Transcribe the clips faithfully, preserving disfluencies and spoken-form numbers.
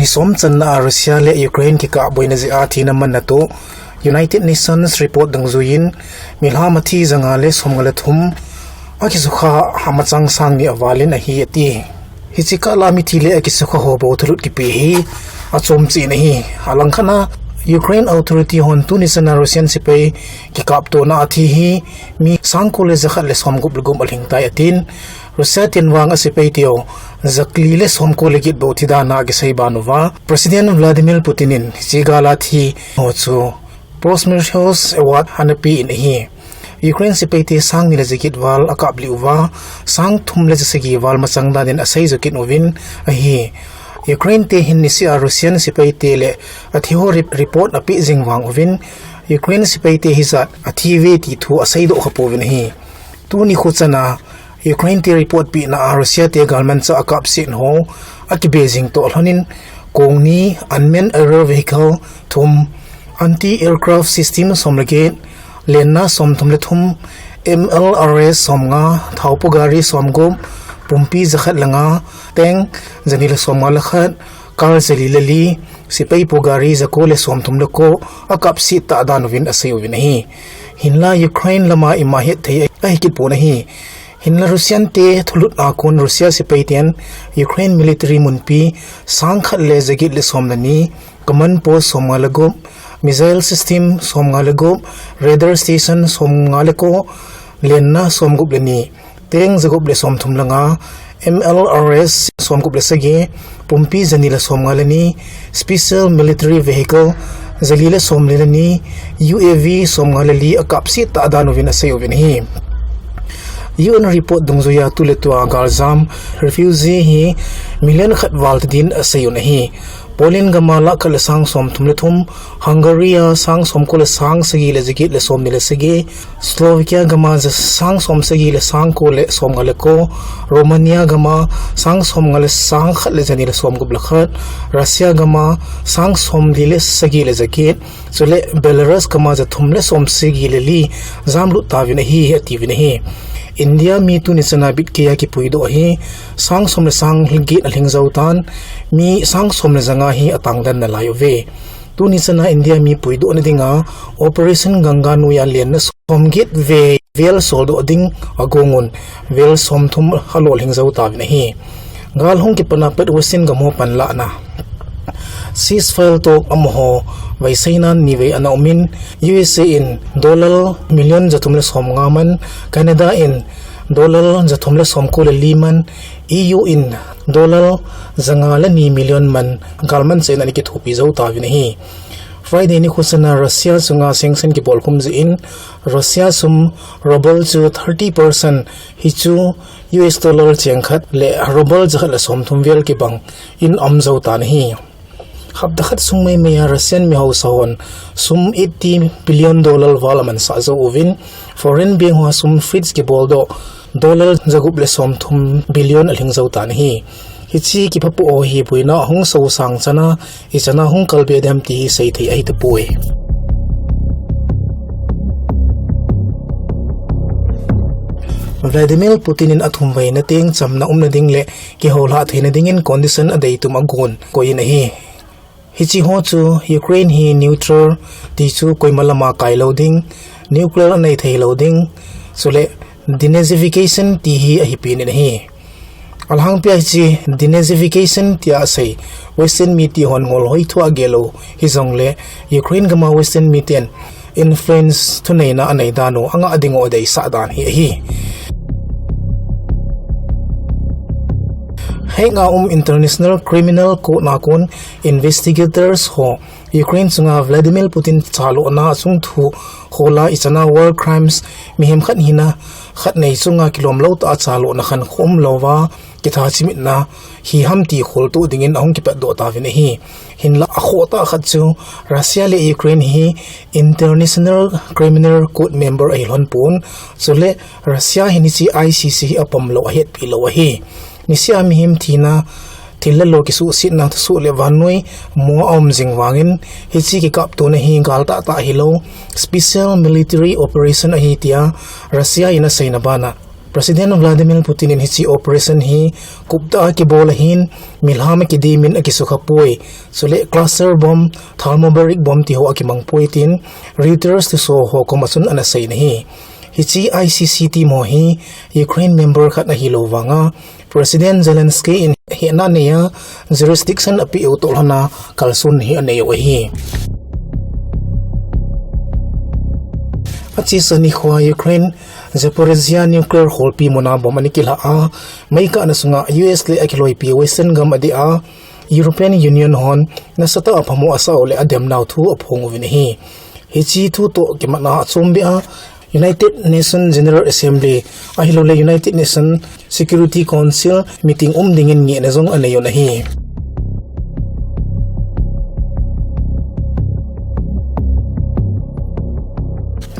Ni som channa a Russia le Ukraine kikah boina jeh a thina manna toh United Nations report dungjuiyin milham athi janga le somnga le thum akisukha amachang sang ni avalin ahi ati. Hiche kah la mithi le akisukha ho bou thulut kipe hi achom cheh in ahi. Alangkhat a Ukraine authority hon tuni chana Russian sepai kikaptona athi hi mi sang ko le jakhat le somgup le gup alhing tai atin. Russia ten vang asepai teu jakli le somko le get bou thi dan a akisei ban uva, President Vladimir Putin in hiche gal a thi ho chu Post Miracles Award ana pe in ahi. Ukraine sepai te sang ni le jaget val akap lih uva, sang thum le jasagi val machang dan in asei jo kit uvin ahi. Ukraine te hin niseh a Russian sepai te le athi ho rep-, report ape jing vang uvin, Ukraine sepai te hijat athi uve ti thu asei doh kha pouvin ahi. Tuni kho chana Ukraine te report pehna a Russia te galmanchah akapset ho akibe jing toh lhonin kong ni, unmanned aerial vehicle thum, anti-aircraft system som le get, lenna somthum le thum, M L R S somnga, thaopu gari somgup, pumpi jakhat le nga, tank jani le somnga le khat, car jali le li, sepai pu gari jako le somthum le ko akapset tah dan uvin asei uvin ahi. Hinla Ukraine lama ima hetthei ahi kit pon ahi. Hinla Russian te thulhut a kon Russia sepai ten Ukraine military munpi sang khat le jaget le som le ni, command post somnga le gup, missile system somnga le gup, radar station somnga le ko, lenna somgup le ni, tank jagup le somthum le nga, M L R S somgup le sagi, pumpi jani le somnga le ni, special military vehicle jali le som le ni, U A V somnga le li akapset tah dan uvin asei uvin ahi. U N report dungjuiya tuletua galjam refugee hi million khat val tadin asei un ahi. Poland gama lakh khat le sang somthum le thum, Hungary a sang somko le sang sagi le jaget le somni le sagi, Slovakia gama ja sang somsagi le sang ko le somnga le ko, Romania gama sang somnga le sang khat le jani le somgup le khat, Russia gama sang somli le sagi le jaget, chule Belarus gama jathum le somsagi le li jamlut tauvin ahi, atiuvin ahi. India mi tuni chana bitkeiya kipuidoh ahi, sang som le sang get alhing jou tan, mi sang som le janga hi atangdan nalai uve. Tuni chana India mi puidohna dinga Operation Ganga noiya lenna somget vei vel soldoh ding agongun, vel somthum alolhing jou tauvin ahi. Gal hung kipatna pat Western gam ho panlahna ceasefire talk amaho veiseinan nivei ana umin, U S A in dollar million jathum le somnga man, Canada in dollar jathum le somko le li man, E U in dollar janga le ni million man galmanchahna ana kithopi jou tauvin ahi. Friday nikho chana Russia chunga sanction kibolkhum jeh in Russia sum ruble chu thirty percent hichu U S dollar cheng khat le ruble jakhat le somthum vel kibang in aum jou tan ahi. Hapta khat sung maimaiya Russian mihaosa hon sum eighty billion dollar val amansah jou uvin, foreign bank hoa sum freeze kiboldoh dollar jagup le somthum billion alhing jou tan ahi. Hiche kiphapoh ho hi boina ahung sosang chana, ichana hung kalbe dem ti hi seithei ahitapoi. Vladimir Putin in athumveina teng chamna umna ding le kihoulhah theina dingin condition adeitum agon koiyin ahi. Hiche ho chu Ukraine hi neutral ti chu koima lama kailou ding, nuclear anei theilou ding, chule denazification ti hi ahipen in ahi. Alhangpia hiche denazification tia asei Western mite hon ngol hoithua agel u hijongle Ukraine gama Western miten influence thuneina anei dan u angah ding u adeisah dan hi ahi. Hague a um International Criminal Court na kon investigators ho Ukraine chunga Vladimir Putin chalona achung thu khola ichana war crimes mihem khat hina khat nei chunga kilomlou tah a chalona khankhom louva kithachimitna hi ham ti kholtoh dingin ahung kipatdoh tauvin ahi. Hinla akhoh tah khat chu Russia le Ukraine hi International Criminal Court member ahilhon pon, chule Russia hin hiche I C C hi apomlou ahetpi lou ahi. Nisea mihem thina, thil le lo kisuhsetna, thusoh le vannoi mo aum jing vangin hiche kikaptona hi gal tahtah hilou special military operation ahi tia Russia in aseina bana President Vladimir Putin in hiche operation hi kuptah a kibol ahin, milham akidim in akisukha poi. Chule cluster bomb, thermobaric bomb tiho akimang poi tin Reuters thusoh ho koma chun ana sei in ahi. Hiche I C C team ho hi Ukraine member khat ahilou vanga, President Zelensky in hehna neiya jurisdiction apeh u toh lhona kalson hi anei u ahi. Achesa nikhoa Ukraine Zaporizhia nuclear kholpi muna bomb ana kilha a, meikahna sunga U S le akiloipi Western gam adeh a, European Union hon nasatah a phamo asah u le ademnau thu aphong uvin ahi. Hiche thu toh kimatna a chombeh a, United Nations General Assembly ahilouleh United Nations Security Council meeting um dingin ngehna jong anei un ahi.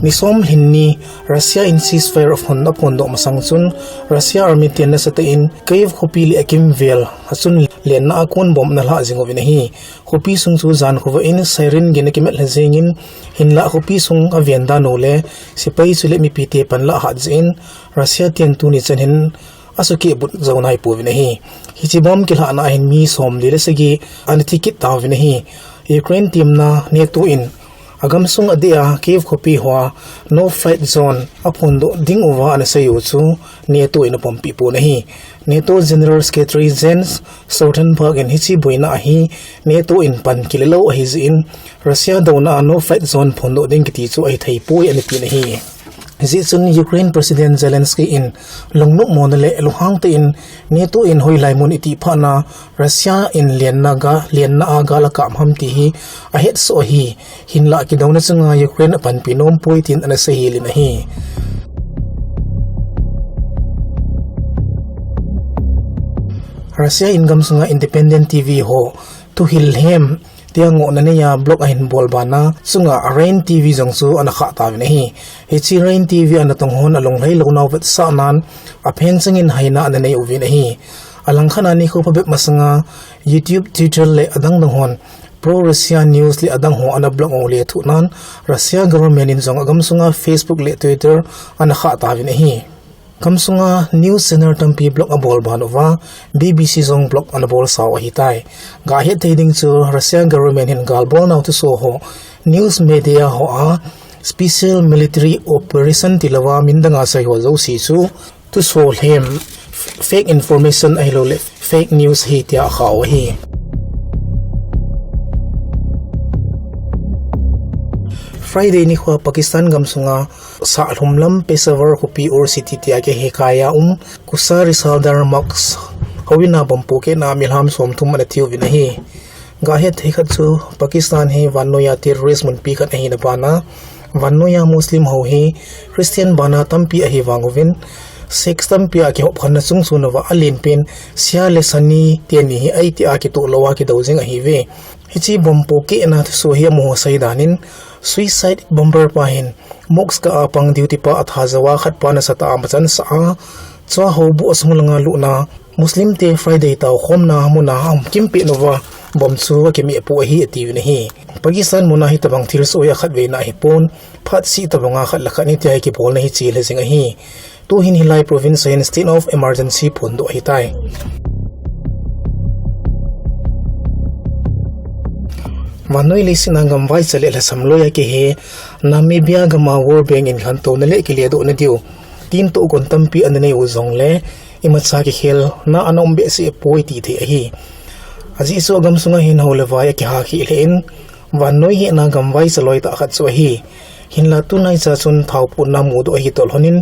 Ni som lhin ni Russia in ceasefire aphon, aphondoh masang chun Russia army ten nasatah in Kyiv khopi le akimvel a chun lenna a kon bomb ana lhah jing uvin ahi. Khopi sung chu jan khovah in siren gin akimat lha jengin, hinlah khopi sung aven dan u le sepai chule mipite panlah hat jeh in Russia ten tuni chan hin asukeh but jou naipouvin ahi. Hiche bomb kilhahna a hin mi somli le sagi ana thi kit tauvin ahi. Ukraine temna NATO in agamsung adeh a Kyiv khopi hoa no flight zone aphondoh ding uva ana sei u chu NATO in apompeh pon ahi. NATO General Secretary Jens Stoltenberg in hiche boina a hi NATO in pan kile lou ahi jeh in Russia douna a no flight zone phondoh ding kiti chu ahithei poi ana tin ahi. Hijeh chun Ukraine President Zelensky in lungnopmona le lunghang tah in NATO in hoilai mun itih phatna Russia in lenna ga, lenna a gal akap ham ti hi ahetsoh ahi, hinlah kidouna chunga Ukraine apanpi nom poi tin ana seihel in ahi. Russia in gamsunga independent TV ho thuhil hem tia ngohna neiya blog ahin bol bana chunga Rain TV jong chu ana khah tauvin ahi. Hiche Rain TV a natong hon alunglhai lounau vetsahnan apheng chengin haina ana nei uvin ahi. Alangkhat a nikho phabep masanga YouTube, Twitter le adang dang hon pro-Russia news le adang ho ana blog u lethuhnan Russia government in jong agamsunga Facebook le Twitter ana khah tauvin ahi. Gamsunga news channel tampi blog abol ban uva, BBC jong blog ana bolsau ahitai. Gahet thei ding chu Russia government hin galbolnau thusoh ho, news media hoa special military operation tilouva min danga sei ho jouse chu thusoh lhem, fake information ahilouleh fake news ahi tia akhah u ahi. Friday nikhoa Pakistan gamsunga sahlum lam Peshawar khopi Ur City tia kihei kaiya um Qudsar i Sardar Mosque houin a bomb pohkehna a milham somthum ana thiuvin ahi. Gahet thei khat chu Pakistan hi vannoiya terrorist munpi khat ahina bana, vannoiya Muslim ho hi Christian bana tampi ahi vang uvin, sects tampi a kihopkhenna chungchon uva alenpen Shia le Sunni teni hi aiti a kitoh louva kidou jing ahiuve. Hiche bomb pohkehna thusoh hi amaho seidan in, suicide bomber pa hin mosque a pang duty pa atha jouva khatpa nasatah a machansah a, chua houbuh asung langa lutna Muslim te Friday taokhomna muna ahung kimpeh uva bomb chu akimehpoh ahi atiuvin ahi. Pakistan muna hitobang thilsoh hi akhatvei na ahipon, phatseh tobanga khat le khat ni tia hi kibolna hi chele jing ahi. Tuhin hilai province a hin state of emergency phondoh ahitai. Vannoi leiset a gamvaicha le lhasam loiya kihe Namibia gam a World Bank in lhantouna le kiledohna diu tin tohgon tampi ana nei u jongle imacha kikhelna ana um behseh poi ti thei ahi. Ajeh chu agamsunga hin hou le vai akiha kheh lheh in, vannoi hehna gamvaicha loitah khat chu ahi. Hinla tunaicha chun thao potna mudoh ahi toh lhonin,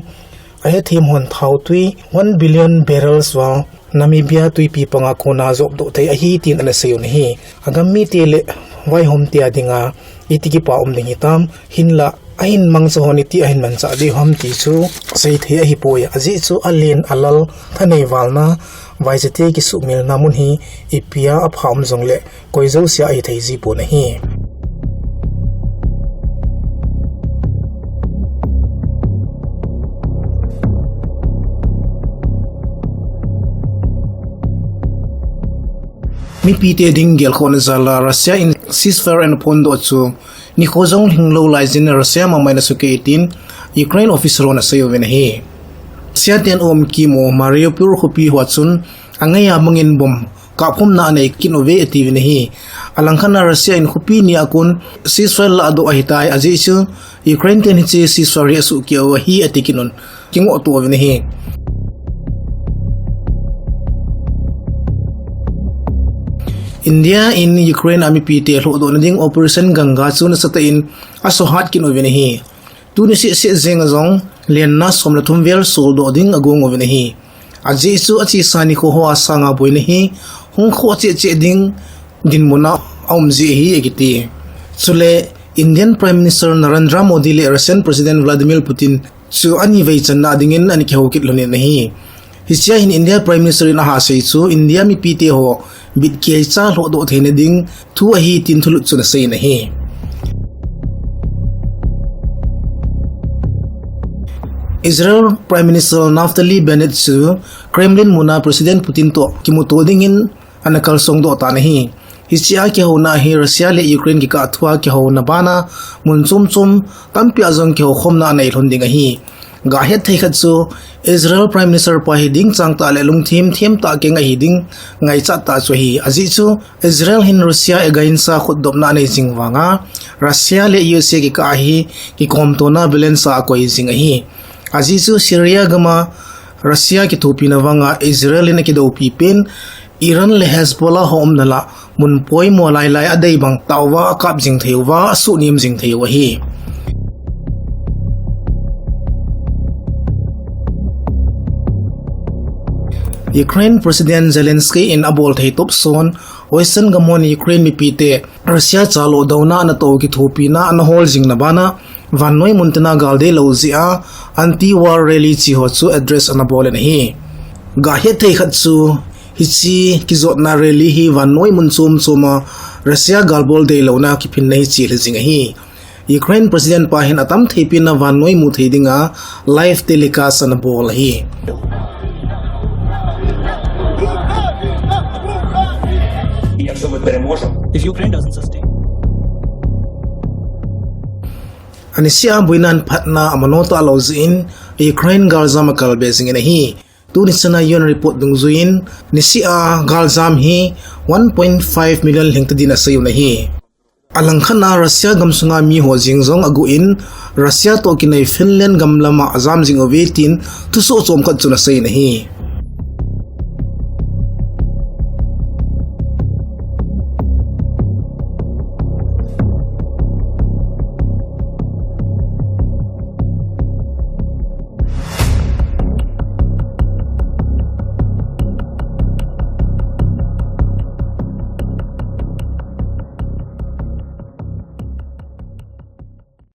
ahethem hon thaotwi one billion barrels vang Namibia twipi panga kona jopdoh thei ahi tin ana seiyun ahi. Agam mite le vaihomte a dinga iti kipa um ding hitam, hinla ahin mangcha hon iti ahin manchah diu ham ti chu seithei ahipoi. Ajeh chu alen alal thanei valna, vaichate kisuhmilna mun hi ipia apha um jongle koi jousea ahithei jipon ahi. Mipite ding gelkhohna jal a Russia in ceasefire ana phondoh chu nikho jong lhinglou laijin Russia mamaina sukei tin Ukraine official hon aseiuvin ahi. Siaten um kimu Mariupol khopi hoa chun angaiya mangin bomb kapkhumna anei kit uve atiuvin ahi. Alangkhat a Russia in khopi nia kon ceasefire ladoh ahitai, ajeh chu Ukraine ten hiche ceasefire hi asuhkeh u ahi ati kit un kingoh to uvin ahi. India in Ukraine a mipite lhohdohna ding Operation Ganga chu nasatah in asuhat kit uvin ahi. Tuni sehseh jenga jong lenna som le thum vel soldoh ding agong uvin ahi. Ajeh chu achesa nikho hoa sanga boina hi hung khoh cheh cheh ding dinmun a aum ji ahi akiti. Chule Indian Prime Minister Narendra Modi le Russian President Vladimir Putin chu ani vei channa dingin ana kihou kit lhonin ahi. Hichea hin India Prime Minister in ahasei chu India mipite ho bit keicha lhohdoh theina ding thu ahi tin thulut chun aseiyin ahi. Israel Prime Minister Naftali Bennett chu Kremlin muna President Putin toh kimuto dingin ana kalsong doh tan ahi. Hichea kihouna hi Russia le Ukraine kikah thua kihouna bana mun chom chom tampia jong kihoukhomna anei lhon ding ahi. Gahet thei khat chu Israel Prime Minister pa hi dingchang tah le lungthim them tah keng ahi ding ngaichat tah chu ahi. Ajeh chu Israel hin Russia against a khutdopna anei jing vanga Russia le U S A kikah hi kikomtona balance a akoi jing ahi. Ajeh chu Syria gama Russia kithopina vanga Israel in akidoupi pen Iran le Hezbollah ho umna lah mun poimo lailai adei bang tah uva akap jing thei uva, asuhnem jing thei u ahi. Ukraine President Zelensky in abol thei topson Western gam hon Ukraine mipite Russia chalo douna anato kithopina anahol jingna bana vannoi muntina gal deilou jeh a anti-war rally chi ho chu address anabolin ahi. Gahet thei khat chu hiche kijotna rally hi vannoi mun chom choma Russia galbol deilouna kiphinna hi chelhi jing ahi. Ukraine President pa hin atam thei pena vannoi mu thei dinga live telecast anabol ahi. If Ukraine doesn't sustain. Anisea boina phatna amano talou jeh in Ukraine galjam akalbe jingin ahi. Tuni chana U N report dungjuiyin nisea galjam hi one point five million lhingta din aseiyu ahi. Alangkhat a Russia gamsunga miho jeng jong aguh in Russia toh kinai Finland gam lama ajam jing uve tin thusoh chomkhat chun aseiyin ahi.